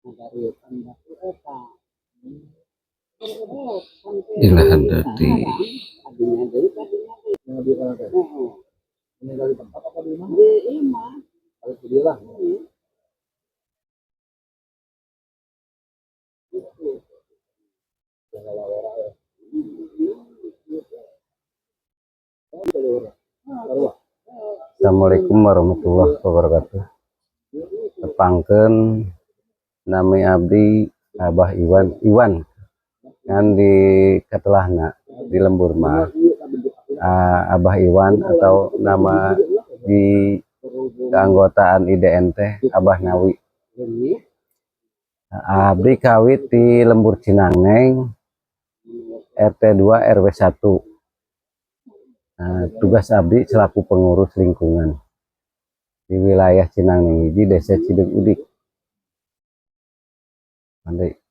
Ngagariutan batu eta. Di lahan tadi. Kadinya deui, kadinya deui. Yang di mana teh? Heeh. Meninggal di tempat apa di mana? Di imah. Harus di lah. Gitu. Yang lawera ya. Oh, di lawera. Sarua. Assalamualaikum warahmatullahi wabarakatuh. Tepangkeun, nami abdi Abah Iwan, Iwan kan di katelahna di lembur mah Abah Iwan atau nama di keanggotaan IDN teh Abah Nawi. Abdi kawit di Lembur Cinangneng, RT 2 RW 1. Nah, tugas abdi selaku pengurus lingkungan di wilayah Cinangneng hiji, Desa Cideung Udik. Andai.